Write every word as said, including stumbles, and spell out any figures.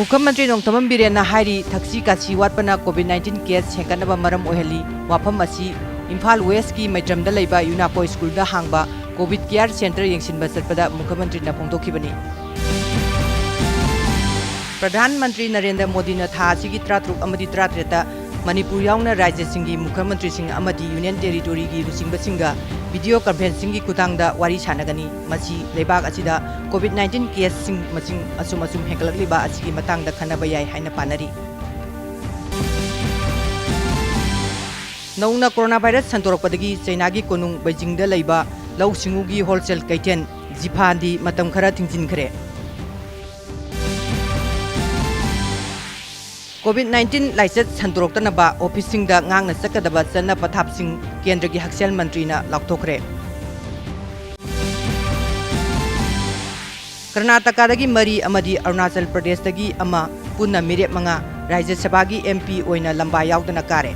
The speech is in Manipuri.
ꯃꯨꯈ꯭ꯌ ꯃꯟꯇ꯭ꯔꯤ ꯅꯣꯡꯊꯣꯝꯕꯝ ꯕꯤꯔꯦꯟꯅ ꯍꯥꯏꯔꯤ, ꯊꯛꯁꯤ ꯈꯥꯁꯤ ꯋꯥꯠꯄꯅ COVID nineteen case ꯍꯦꯟꯒꯠꯅꯕ ꯃꯔꯝ ꯑꯣꯏꯍꯜꯂꯤ꯫ ꯋꯥꯐꯝ ꯑꯁꯤ ꯏꯝꯐꯥꯜ ꯋꯦꯁꯀꯤ ꯃꯩꯇ꯭ꯔꯝꯗ ꯂꯩꯕ ꯌꯨꯅꯥꯀꯣ ꯁ꯭ꯀꯨꯜꯗ ꯍꯥꯡꯕ COVID care center ꯌꯦꯡꯁꯤꯟꯕ ꯆꯠꯄꯗ ꯃꯨꯈ꯭ꯌ ꯃꯟꯇ꯭ꯔꯤꯅ ꯐꯣꯡꯗꯣꯛꯈꯤꯕꯅꯤ꯫ ꯄ꯭ꯔꯙꯥꯟ ꯃꯟꯇ꯭ꯔꯤ ꯅꯔꯦꯟꯗ꯭ꯔ ꯃꯣꯗꯤꯅ ꯊꯥ ꯑꯁꯤꯒꯤ ꯇꯔꯥꯇꯔꯨꯛ ꯑꯃꯗꯤ ꯇꯔꯥꯇꯔꯦꯠꯇ ꯃꯅꯤꯄꯨꯔ ꯌꯥꯎꯅ ꯔꯥꯖ꯭ꯌꯁꯤꯡꯒꯤ ꯃꯨꯈ꯭ꯌ ꯃꯟꯇ꯭ꯔꯤꯁꯤꯡ ꯑꯃꯗꯤ ꯌꯨꯅꯤꯌꯟ ꯇꯦꯔꯤꯇꯣꯔꯤꯒꯤ ꯂꯨꯆꯤꯡꯕꯁꯤꯡꯒ video conferencingꯒꯤ ꯈꯨꯠꯊꯥꯡꯗ ꯋꯥꯔꯤ ꯁꯥꯟꯅꯒꯅꯤ꯫ ꯃꯁꯤ ꯂꯩꯕꯥꯛ ꯑꯁꯤꯗ COVID nineteen caseꯁꯤꯡ ꯃꯁꯤꯡ ꯑꯁꯨꯝ ꯑꯁꯨꯝ ꯍꯦꯟꯒꯠꯂꯛꯂꯤꯕ ꯑꯁꯤꯒꯤ ꯃꯇꯥꯡꯗ ꯈꯟꯅꯕ ꯌꯥꯏ ꯍꯥꯏꯅ ꯄꯥꯅꯔꯤ꯫ ꯅꯧꯅ coronavirus ꯁꯟꯗꯣꯔꯛꯄꯗꯒꯤ ꯆꯩꯅꯥꯒꯤ ꯀꯣꯅꯨꯡ ꯕꯩꯖꯤꯡꯗ ꯂꯩꯕ ꯂꯧꯎ ꯁꯤꯡꯎꯒꯤ wholesale ꯀꯩꯊꯦꯜ ꯖꯤꯐꯥꯟꯗꯤ ꯃꯇꯝ ꯈꯔ ꯊꯤꯡꯖꯤꯟꯈ꯭ꯔꯦ꯫ COVID nineteen ꯂꯥꯏꯆꯠ ꯁꯟꯗꯣꯔꯛꯇꯅꯕ ꯑꯣꯐꯤꯁꯁꯤꯡꯗ ꯉꯥꯛꯅ ꯆꯠꯀꯗꯕ ꯆꯠꯅ ꯄꯊꯥꯞꯁꯤꯡ ꯀꯦꯟꯗ꯭ꯔꯒꯤ ꯍꯛꯁꯦꯜ ꯃꯟꯇ꯭ꯔꯤꯅ ꯂꯥꯎꯊꯣꯛꯈ꯭ꯔꯦ꯫ ꯀꯔꯅꯥꯇꯀꯥꯗꯒꯤ ꯃꯔꯤ ꯑꯃꯗꯤ ꯑꯔꯨꯅꯥꯆꯜ ꯄ꯭ꯔꯗꯦꯁꯇꯒꯤ ꯑꯃ, ꯄꯨꯟꯅ ꯃꯤꯔꯦꯞ ꯃꯉꯥ ꯔꯥꯖ꯭ꯌ ꯁꯚꯥꯒꯤ MP ꯑꯣꯏꯅ ꯂꯝꯕꯥ ꯌꯥꯎꯗꯅ ꯀꯥꯔꯦ꯫